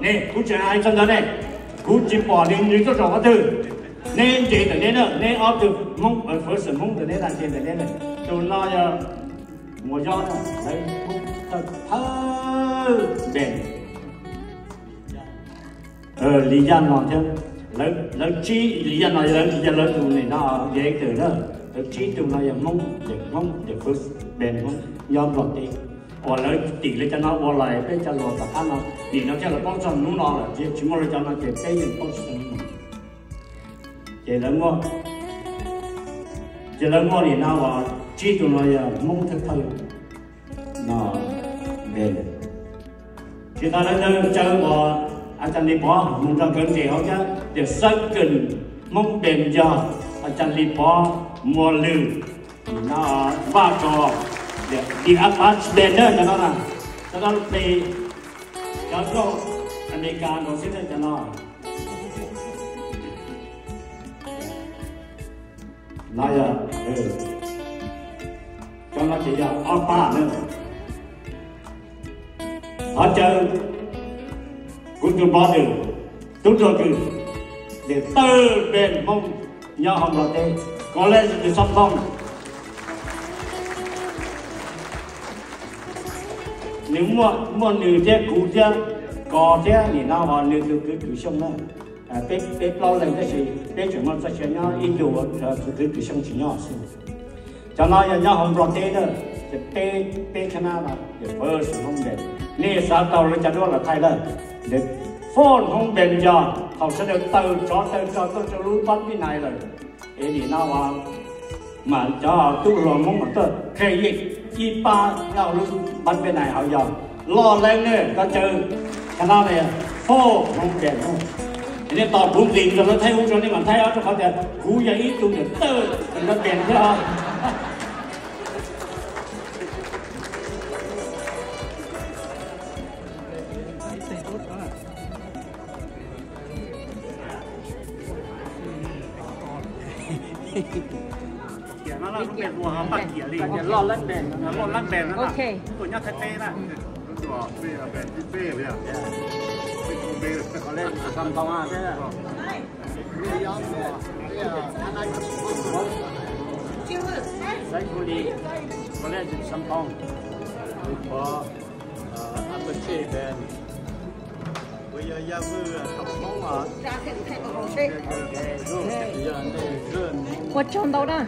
Ne, kuv tseem hais txog ntawd ne, kuv tsis pom nws, nws tuaj txog qhov twg. Neb nce ntawm neb na, neb ob tug Hmoob, Fawv Xwm Hmoob ntawm neb na, nce ntawm neb na. Tus no yog Muas Yob na, lawv Hmoob thawj thawj npe. Li yaj no thiab, lawv tsib, li yaj no yog lawv, yog lawv tus nim no director na, lawv tsib tug no yog Hmoob, Hmoob, Fawv Xwm Hmoob nyob Nplog teb, uas lawv tim lawv cov no ua lais peb cov luag tom qab no, nim no thiaj lawv paub txog hnub no lawm, tsis muaj lawv cov no ces peb yeej paub tsis tau hnub no. Ces lawv muaj, ces lawv muaj nim no uas tsib tug no yog Hmoob thawj thawj no npe. Tsis tas lawv ntawd caw uas a cas Lis Pov mus nrog nkawd nres hauv thiab, tias xab kws Hmoob npe yog a cas Lis Pov, Muas Lwm, nim no Vaj Kos, The Apache Band na cov no na, cov no plig cov nkauj Amelikas nkaus xwb na cov no. No yog, cov no ces yog ob pab na. Thov caw kuv tus brother, tub rog kws, the third best Hmoob nyob hauv Nplog teb, Kos Lej Xab Phoo. Nws muaj, muaj nws thiab kuv thiab Kos thiab nim no uas nws tus kwv Kws Xyooj na. Peb, peb plaub leeg tab sis peb tseem muaj txoj sia nyob ib ntus, tus kwv Kws Xyooj tsis nyob xwb. Cov no yog nyob hauv Nplog teb na, ces peb, peb khab nab no, Fawv Xwm Hmoob Band. Nej xav tau lawv cov duab los thaij lawm. Fawv Xwm Hmoob Band yog thaum sawv daws taw tsov taw rog tuaj rau lub Pab Pib Nais lawm, es nim no uas mas cov tub hluas Hmoob mas tuaj qhia yeej ib pab nyob hauv lub Pab Pib Nais hauv yog loj leej ne, koj caw khab nab ne, Fawv Xwm Hmoob Band. Nej tos kuv nqis rau lawv thaij ub rau nej mam thaij os, rau qhov tias kuv yog ib tug niam tawj lawv Band thiab os. Kiag no loj lub npe hu ua Paj Kiag li, loj lab npe, loj lab npe no, tuaj nyob Thaib teb na. Xab Phoo thiab, Xab Phoo li, Kos Lej Xab Phoo, Pov, Paj Tsej Band, kuv yog Yaj Vwj Xab Phoo os. Ua tsaug ntau na.